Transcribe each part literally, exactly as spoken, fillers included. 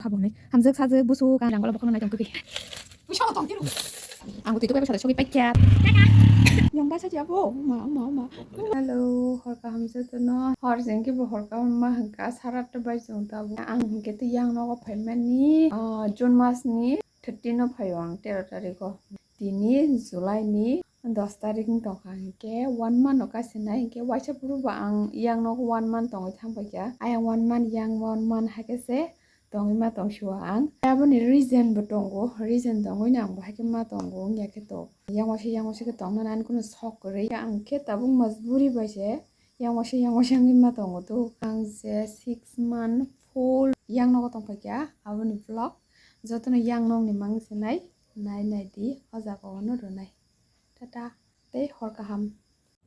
Habongnai. Hamjwk sajwk busuk ang rangola bokhokno nai tong kwkwi. Ang twi tukai bwsa sogwi paikya. Yang basa jabo. Ma, ma, ma. Hello, hor kaham jotono. Hor jengki bo hor kaham ma hwnkha sara to bai jong tabo. Ang hwnkhe twi yang nogo phaimani, ah, June mas ni thirteen no phaio ang tero tarikh o. Tini July ni dos tarikh wng tongkha, hinkhe one month no kaisa nai, hinkhe waisa phuru bo ang yang nogo one month tongwi thang paikha. Ayang one month, yang one month haikhe se tongwi ma tong sio ang. Aboni reason bo tongo, reason tongwi no ang bo haikhe ma tongo, wngya khe to yang waisa, yang waisa khe tongna nani kunu sok kwrwi. Ang khe tabuk majburi bai se yang waisa, yang waisa wngwi ma tongo to. Ang je six month full yang nogo tong paikha, aboni vlog jotono yang nokni mang se nai. Nai nai di, o jaga o no rwnai. Tata, tei hor kaham.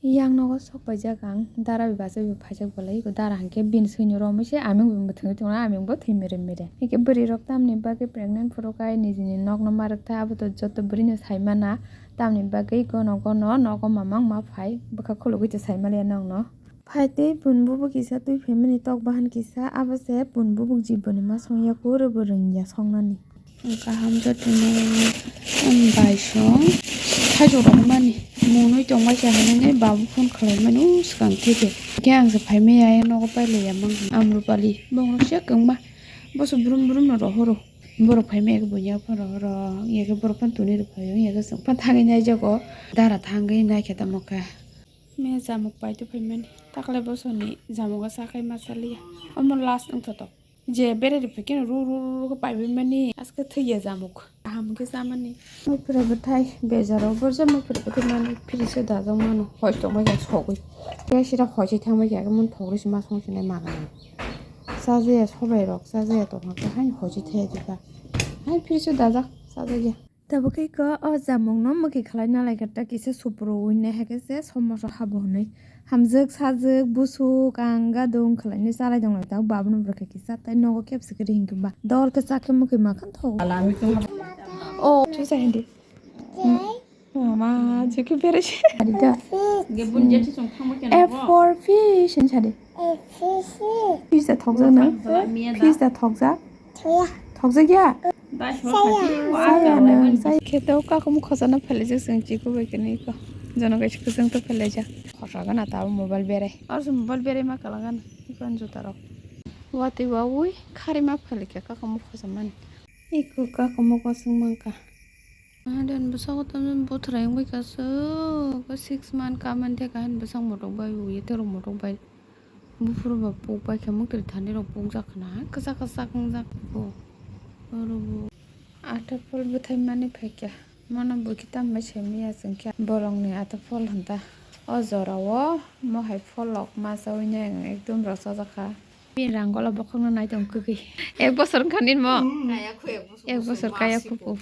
Yang nogo sok paijak ang, dara bai bachai bai phaijak belai, eko dara hwnkhe bini swi no romwi se, aming bo thwngwi tongo, aming bo thwi mere mere. Eke bwrwi rok tamni bagwi pregnant phuru kai nijini nok no ma rwk tha, abo to joto bwrwi no sai mana, tamni bagwi gono gono nogo mamang ma phai, bwkha khulugwi to sai maliya nokno. Phai tei bun bubuk kisa twi phaimani tok bahan kisa, abo se bun bubuk jiboni ma songya kuro bo rwngya songnani. Kaham jotono ang bai song thaichuk rok mani munui tongbai kha hinwi babu phone khlai mani swkang theke. Khe ang se phai maya nogo pai laiya mang Amrupali bongrok se kwngma boso brum brum no rohoro. Borok phai maya khe bunya phone rohoro, wngya khe borok phano tuni rw phaio, wngya khe chwng phano thangwi nai jago dara thangwi nai khe tamo khe. Me jamuk pai twi phaimani. Takle bosoni jamugo sakai ma saliya. Omo last wngthotok. Je berari phaikhe ru ru ru ru khe paibai mani. Aske thwiya jamuk. Kaham khe chamani. Muiphwrwi bwthai bejaro borja muiphwrwi bwthai mani. Fridge o dajak mano. Hoi tongbai kha sogwi. Khe sira hoi se thangbai kha. Mon thogri se ma song sinai magana. Chajaya sobai rok chajaya tongkha khe haino hoi se thaya jikha. Hai fridge o dajak chajakya. Tabuk khe iko o jamungno mwkhwi khlai nalai khe ta kisa supro wngwi nai hai khe se somoso habo hwnwi. Hamjwk sajwk busuk ang gadung khlainwi chalai tong lai ta, o babuno bwrwkha kisa tei nogo kebsi kwrwi hinkhe ba dol khe chakhe mwkhwi ma khan thogo. O thusa hindi. Mama jukhi berai se. Ari da. F for fish hin sadi. Fish da thokjak na. Fish da thokjak. Thokjak ya. Saya nang saya. Kheto kakum khosana phelaijak sing chiko bai kene iko. Jono kaisa kwchwng to phelaijak. Khosa gana ta mobile berai. Ar se mobile berai ma kala gana. Iko an juta rok. Watwi wawi khari ma phelaikha kakum khosa mani. Iko kakum kosong mangka. Aden bwskango tamni bothrai wngwi kha swk, six month kaman theka hwn bwsang motok bai bo ye terok motok bai. Buphuru ba puk bai khe muktri thani rok pukjak khna, kwchak kwchak wngjak bo. Oro bo ata phol bwthai mani phaikha, mono bo khe tambai se miya chwngkhe bolongni ata phol hwnta. O jorao mohai pholok ma chawi nai ang ekdom rw chajakha. Bini rang gola bokhokno nai tong kwkwi. Ek bosor wngkha nini mo? Kaya khu ek bosor. Ek bosor kaya khu.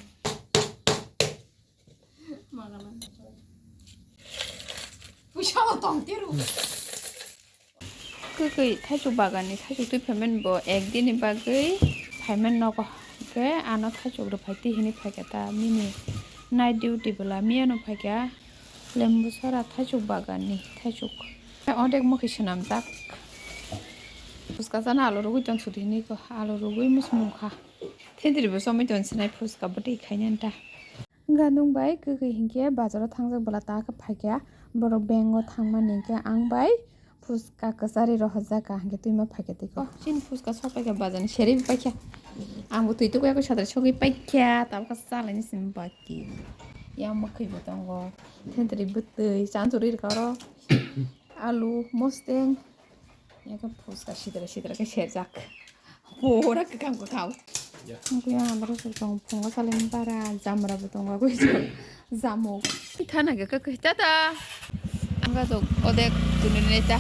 Puisa o tong tiru. Kwkwi thaichuk baganni thaichuk twi phaimani bo ek dini bagwi phaimani nogo. Hwnkhe ano thaichuk rwphai twi hinwi phaikha ta mini night duty bwla miyano phaikha. Lembu sora thaichuk baganni thaichuk. Odek mokhe swnamjak. Phuska chana alu rugwi tong sudi hinwi kho. Alu rugwi musmung kha. Thentwrwi bo chomwi tong sinai phuska bwtwi khainani ta. Ganung bai kwkwi hinkhe bazaro thangjak bwla ta khe phaikha. Borok bank o thangmani hinkhe ang bai phuska kwchari rohorjak ka hinkhe twima phaikha twi kho. Chini phuska sok paikha bazar ni serwi paikha. Ang bo twi tuku yakui sadar sogwi paikha tabukha chalaini simi baki. Yang mwkhwi bo tongo. Thentwrwi bwtwi chanchuri rwkha oro. Alu, mosteng. Yakhe phuska sidra sidra khe serjak. Pura kwkham kwkham. Nukya ang borok se tong phungo salai bara jamra bo tongo agwi jamuk. Thana khe kwkhwi tata. Ang ga jok odek tuni neta.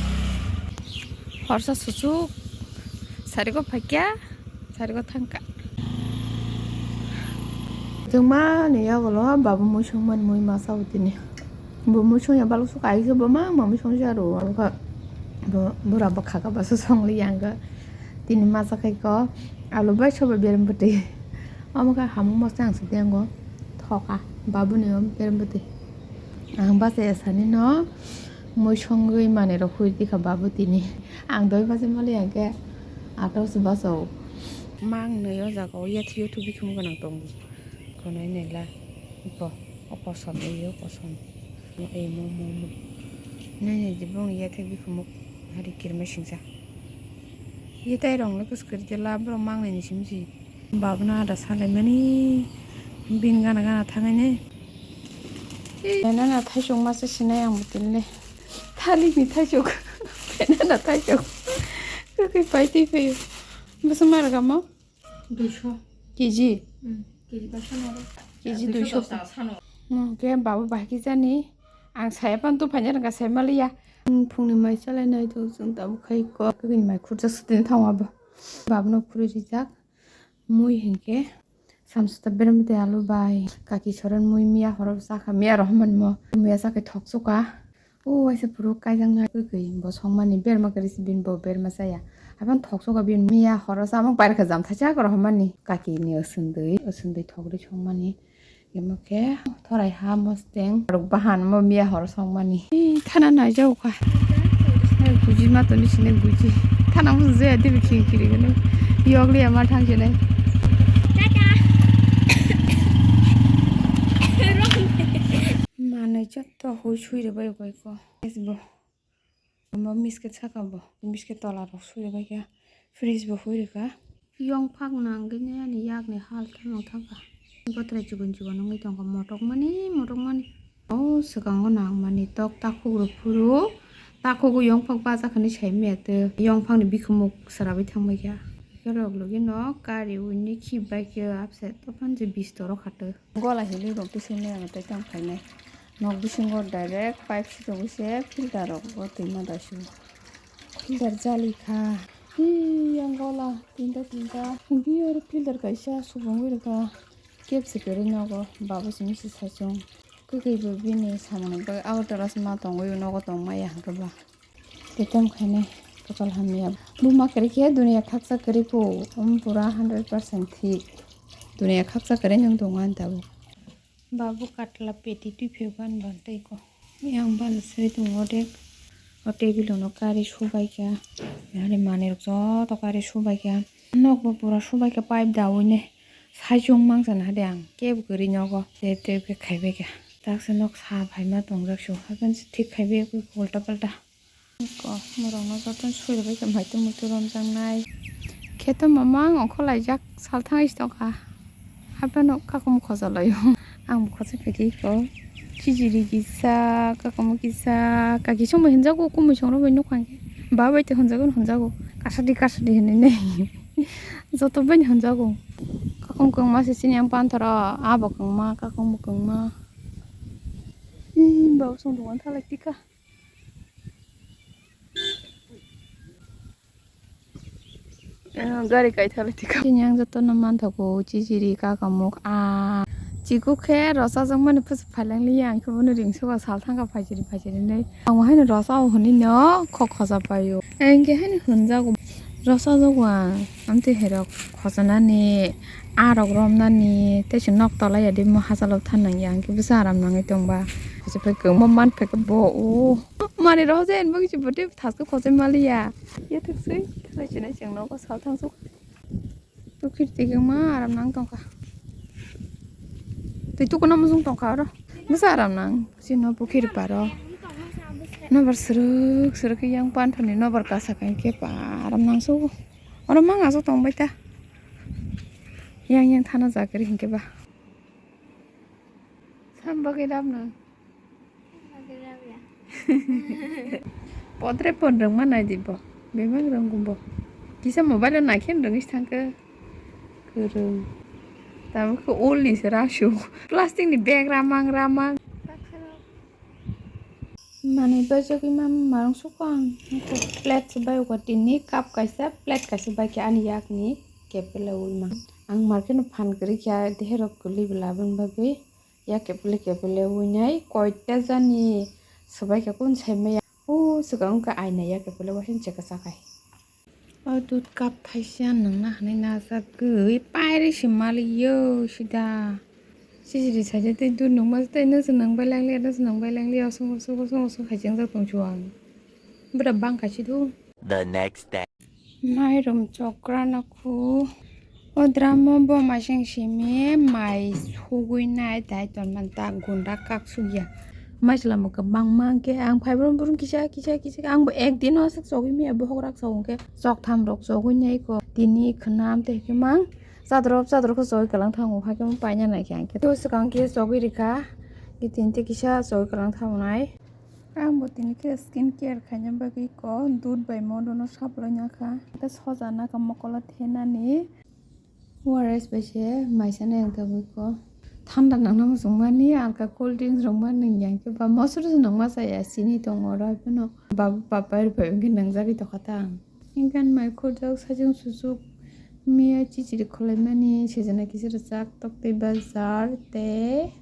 Horsa susuk. Sarigo phakya. Sarigo thangka. Jengmani yagulo babu muisung mani mui masa utini. Bo muisung ya balok suka aise bo ma ma muisung jaro. Abo kha bo bura bo khaka basu songli yanga. Tini masa khai ko alu bai soba berem bwtwi. Omo kha hamu mosta ang sidi ango. Thoka babu ni om berem bwtwi. Ang basa ya sani no. Mui songwi manwi rok hui tikha babu tini. Ang doi baje mali hwnkhe atos baso. Mang nai o jaga o yathri yathri bikhum gwnang tongo. Khwnai nai la. Iko, o kosom, ei o kosom. Ei mo, mo, mo. Nai nai je bong yathri bikhum hari kirma singsa. Yathai rong le kus kir je la borok mang nai ni sim si. Babna ada salai mani bin gana gana thangai nai. Nana thaisok masa sinai ang butin le. Thalik ni thaisok. Nana thaisok. Kwkwi pai twi phaio. Bwswk mara gamo? Duiso. Kg? Hmm, kg bai sano aro. Kg duiso. Duiso dos taka sano. Hmm, ke babu bahai kisa ni. Ang saya pan tu phanya rangka saya maliya. Hmm, phungni mai salai nai tu sung tabu khai ko. Kini mai khurjak sutin thang abo. Babu no phuri rijak. Mui hinkhe. Samsota berem tei alu bai kaki soren mui miya horo sakha miya rohormanmo miya sakhe thoksuka. O waisa phuru kaijaknai kwkwi bo songmani berma kwrwi si bini bo berma chaya. Haban thoksuka bini miya horo samung pairkha jamthaisa rohormani kaki ni osundwi osundwi thokri songmani. Imo khe thorai ha mosteng rok bahan mo miya horo songmani. Ih, thana naijago kha. Guji ma toni sini guji. Thana mo je dibi khiri khiri gani. Yogli ama thang sini. Manai jotto hui sui rwbai bai ko. Bo. Omo miske saka bo, miske tola rok sui rwbaikha, fridge bo hui rwkha. Yongphak nangwi ani yakni hal thangwi thangkha. Bwtwrai chikon chikon wngwi tongkha, motokmani, motokmani. O swkango nangmani tok takhuk rok phuru, takhugo yongphak bacha hinwi saimanya twi, yongphakni bikhumuk swrabwi thangbaikha. Borok logino kari wngwi khibbaikha, abse tophang je bistor o khatwi. Gola hili rok bisingo tei tong khainai. Nok bisingo direct pipe sitogwi se filter rok bo twima daisu. Filter jali kha. Hi, yang gola tinta tinta. Biyor filter kaisa subungwi rwkha. Kebsi kwrwi nogo, babo simi se saichung. Kwkwi bo bini samani bagwi Agartala se ma tongwi nogo tongmaya hwnkhe ba. Tei tamo khainai kwchal hamya. Buma kwrwi khe duniya khaksa kwrwi phu, omo pura hundred percent thik. Duniya khaksa kwrwi nwng tongo ani tabuk. Babu katla peti twi phiyok ani bantwi ko. Yang bal sri tongo de. O table ono kari subaikha. Yari manwi rok joto kari subaikha. Nok bo pura subaikha pipe dawi ne. Saichung mangsa na de ang kebo kwrwi nogo. Tep tep khe khaibaikha. Taksa nok sa phaima tongjak su. Hakan se thik khaibai ulta palta. Ko, morokno jotono sui rwbaikha, mai tongmung twi romjaknai. Khe to mamang ongkhorlaijak, salthang isi tongkha. Haphano kakom khojalaio. Ang bo khojak phaikhe ko. Chijiri kisa, kakomo kisa, kaki songbai hwnjago, kumui songrok bai nukha hwnkhe. Ba bai tei hwnjago, hwnjago. Kasadi, kasadi hinwi nai. Joto bai hwnjago. Kakom kwngma se chini ang panthoro, abo kwngma, kakom bo kwngma. Ih, babo song dogan thalai tikha. Eh, gari kaitha lai tikha. Chini ang jotono manthogo, chijiri, kakamuk, ah. Chikuk khe rwchajak mani phusu phaileng liya, ang khe bono ringsugo sal thangkha phaisiri phaisiri hinwi. Ang bo haino rwchao hinwi no khok khoja paio. Ang khe haino hwnjago, rwchajago ang. Amtwi herok khojanani, ah rok romnani, tei se nok tola ya de mo hachalo than nang ya, ang khe bwsa aram nangwi tongba. Khe se phai kwma man phai khe bo o. Mani rok je ani bagwi se bwtwi thaskhe khojai maliya. Yathak swi thalai chinai chwng nogo salthang suk. Pukhiri twi kwma aram nang tongkha. Twi tukuna muchung tongkha oro. Bwsa aram nang. Chini pukhiri paro. Nobar srwk srwk khe yang panthorni nobar kasa khe pa aram nang sugo. Oro mang aswk tongbai ta. Yang yang thana jagari hinkhe ba. Sam bagwi rap nang. Podre pod rwngma nai di bo. Bebak rwngkho bo. Kisa mobile o naikhe rwngwi thangkhe. Kwrwng. Tamo khe ul ni se rasu. Plastic ni bag ramang ramang. Manwi bajagwi ma marung suko ang. Plate se bai uko tini cup kaisa, plate kaisa bai khe ani yak ni kepele ul mang. Ang market no phan kwrwi kha, dehe rok kwlwi bwla aboni bagwi. Ya kepele kepele winai koita jani swbai kha kun sai maya. O swkang wngkha aina ya kepele waising chekha chakhai. O dud cup thaisa nungna hinwi najagwi pairi se maliyo sida. Sijiri saida tei dud nungma tei nw se nungbai langliya, nw se nungbai langliya, osong osong osong osong hai se wngjak tongsu ang. Bwrap bangkha sidu. The next day. Mairum chokra no khu. O drum o bo maising simi mai sugui nai dai tonmani ta gunda kak sugya. Mai salamo kwbangma hwnkhe ang phai brum brum kisa kisa kisa ang bo ek din o aswk chogwi maya bohok rak chog hwnkhe chok tham rok chogwi nai ko tini khwnam tei hwnkhe mang chadrop chadrop khe chogwi kwlang thango hakhe paina nai khe ang khe to swkang khe chogwi rikha khe tini tei kisa chogwi kwlang thango nai. Ang bo tini khe skin care khaina bagwi ko dud bai modo no saplai na kha. Tei soja na kha mokolo thenani. O R S bai se maisa nai ang tabuk ko. Thanda nangna muchung mani alka cold drinks rok ma nung yang khe ba mosoro se nung ma chaya sini tongo oro phano. Babu papa rw bai wngkhe nung jagwi tokha ta ang. Hingkhe ang mai khorjak sajwng suchuk miya chichiri khwlaimani sejana kisa rwchak tok tei bazar tei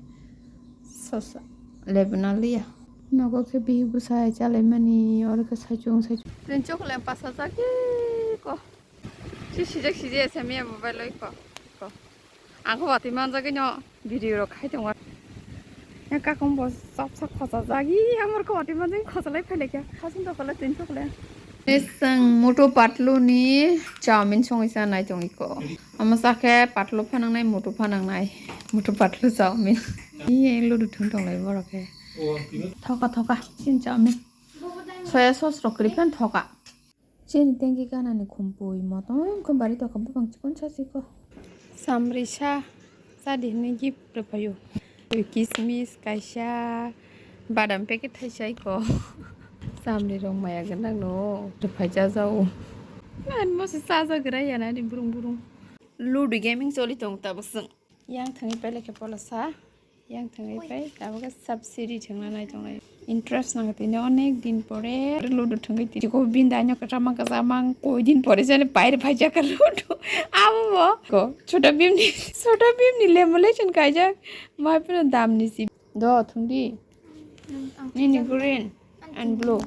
sosa lebuna liya. Nogo khe bihik bwsai chalaimani oro khe saichung saichung. Tei chokle pasajak ko. Si sijak sijak ese miya mobile loi ko. Ko. Ang khe watwi manjagwi no video rok khai tongo. Ya kakung bo chopsa khochajak. Ih, amar khe watwi manjagwi khojalai phailaikha. Khasing tokole tini chokle. Esang moto patlu ni chowmin songwi cha nai tong iko. Ama sa khe patlu phanang nai, moto phanang nai. Moto patlu chowmin. Iye ludu thung tong lai borok khe. Thoka thoka. Sin chowmin. Soya sauce rok kwrwi phan thoka. Chini tengki ganani khumpui motom khe bari tokha bopang chikon sa chikon. Samrisa chadi hinwi gift rwphaio. Kismis kaisa badam packet thaisa iko. Samri rok maya gwnang no rwphai jajao. Ani mose chajagra yanani burung burung. Ludo gaming choli tong tabuk chwng. Yang thangwi pailai khe polosa. Yang thangwi pai tabuk khe subsidy thangna nai tongnai. Interest nang tini onek din pore ludo thangwi tini ko bin dai no kwchama kwchama koi din pore jani pair phai jaka ludo. Abo bo ko chota bim ni chota bim ni lemolation kaijak. Mai pino dam ni si do thungdi. Nini green and blue.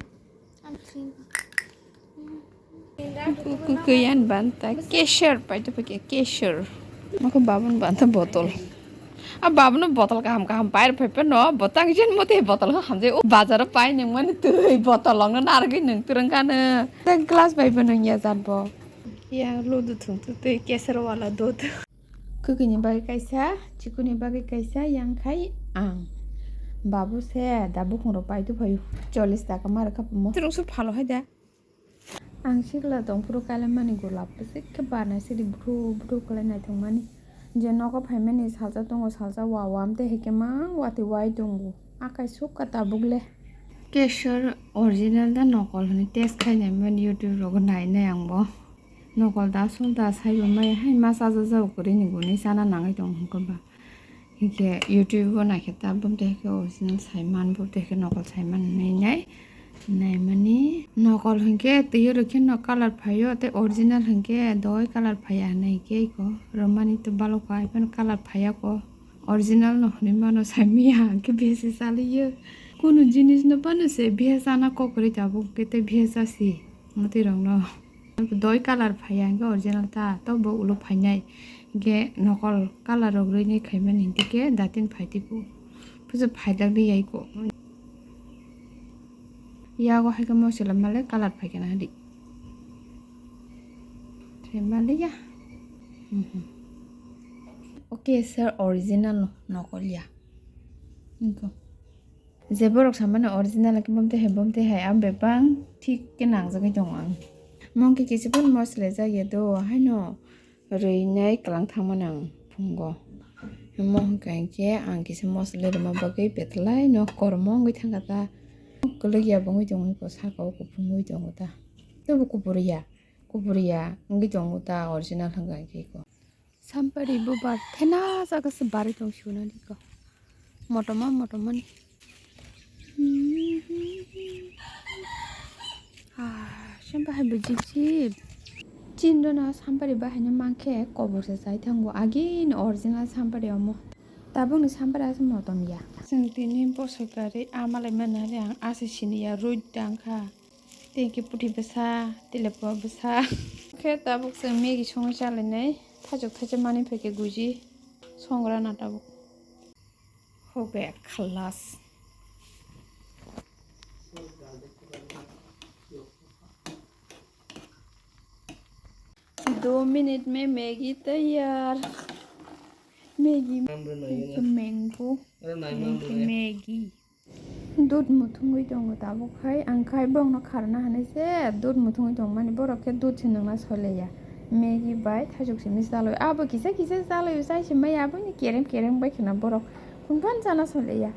Kukuyan banta kesher paito pake kesher. Mako babun banta botol. A babun botol kaham kaham pair paipa no botang jen mote botol kaham je o bazar pai nung mani tui botol long na nargi nung turang kana. Tang glass bai bo nung ya jan bo. Ya ludu thung tu tui kesher wala dud. Kwkwi ni bagwi kaisa, chikuni bagwi kaisa, yang khai ang. Babu se da bukhung rok pai tuphaio, chollish taka ma rwkha pamo. Chwrwngso phalo hai da. Ang sikla tong phuru kailaimani golap bwswk khe barnai sidi buthu buthu khlai naithokmani. Je nogo phaimani salsa tongo, salsa wa wa amtwi hai khe mang watwi wai tongo. Akai sukha tabuk le. Keswr original da nokol hwnwi test khainai mani YouTube rogo nainai ang bo. Nokol da asol da saibo mai hai ma chajajago kwrwini gwnwi chana nangwi tongo hwnkhe ba. Hinkhe YouTube o naikhe ta bumtwi hai khe original saiman, bumtwi hai khe nokol saiman hinwi nai. Naimani nokol hinkhe twi rwkhe no colour phaio tei original hinkhe doi colour phaiya hinwi hinkhe iko rwmani to balok hai phano colour phaiya ko. Original no hinwi mano saimiya hinkhe bihise chaliyo. Kunu jinis no phano se bihe chana kok kwrwi tabuk khe tei bihe chasi mwtwi rok no. Doi colour phaiya hinkhe original ta, to bo ulo phainai. Hinkhe nokol colour rok rwinai khaimani hinkhe datin phaitwi bo. Puisa phaidakdi yaiko. Yago haikhe mosla male colour phaikhe na di. Maliya. Mhm. Okay, sir, original no, nokol ya. Niko. Je borok samani original khe bumtwi hai bumtwi hai, ang bebak thik khe nangjagwi tongo ang. Mungkhe kisa phano mosla jak ya do, haino rwinai kwlang thangmani ang phungo. Omo hwnkha hinkhe ang kisa mosla rwma bagwi betalaino kormo wngwi thangkha ta. Kwlwk ya bo wngwi tongo, saka o kuphung wngwi tongo ta. Teibo kubur ya, kubur ya wngwi tongo ta original hwnkha hinkhe iko. Sampari bubar thena jaga se barwi tong sio nani ko. Motoma, motomani. Ah, semba hai bujik jik. Chin dono sampari bahai no mankhe kobor se chai thango. Agin original sampari omo. Tabukni sampari asa motom ya. Chwng tini bosor gari amalai manari ang asa sini ya road tangkha. Tei hwnkhe puthi bwsa, tei lepo bwsa. Khe tabuk chwng Maggi songwi chalainai. Thaichuk thaisa manwi phaikhe guji songra na tabuk. Hoge khalas. दो मिनट में मैगी तैयार। Maggi, Maggi, mango, Maggi, Maggi. Dud muthungwi tongo tabuk khai, ang khai bongno kharna hinwi se dud muthungwi tongmani, borok khe dud se nungna soileya. Maggie bai thaichuk simi chalwi, abo kisa kisa chalwi chai se maya, aboini kerem kerem bai khwna borok kunphano chana soileya.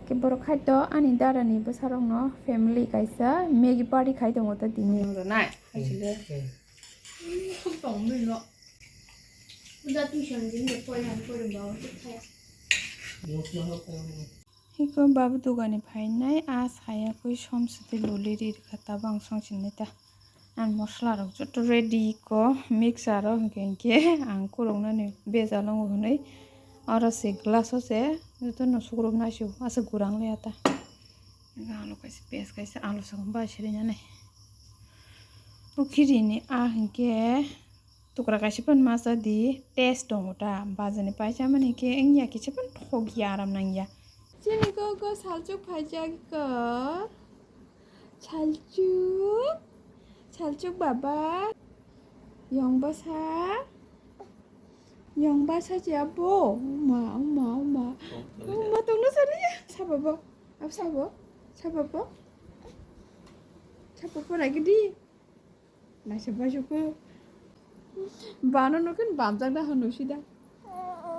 Khe borok khai to ani dada ni bwsarokno family kaisa Maggie party khai tongo ta tini. Nai, hai se le. Khuk tong mui no. Uda tuition din de poi han poi ba o thaya. Hiko babu dogani phainai, a saya koi som site loli ri rikha, tabang song sinai ta. Ang mosla rok joto ready ko mixer o, hinkhe hinkhe ang kuruknani bejal wngo hwnwi oro se glass o se jotono sukrubnai se, asa gurang le ta. Alu kaisa, piyaj kaisa, alu song bai sirinani. O khirini a hinkhe tukra kaisa phano masa di taste tongo ta, bazar ni paisa mani khe wngya kisa phano thok ya, aram nangya. Chini gogo salchuk phaijak ko, salchuk, salchuk baba, yong basa, yong basa je abo, uma, uma, uma, uma tongno sani, sabo bo, ab sabo, sabo bo, sabo bo lagi di. Naisik baisukgo. Bano nukhin bamjak da hwnwi sida.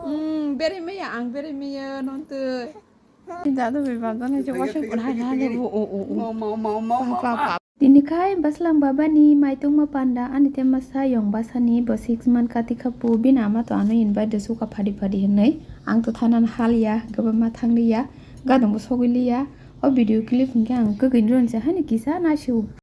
Hmm, berai maya, ang berai maya nontwi. Dadu bai bamjak nai se wasing kon hai hai bo, o, o, o. Tini khai baslang baba ni maitungma panda ani tema sayong basani bo six month kati khapu bini ama to ano invite de suka phadi phadi hwnwi. Ang to thanan hal ya, gaba ma thang liya, gadong bo sogwi liya. O video clip hwnkhe ang kwgwini roni se hani kisa naisio.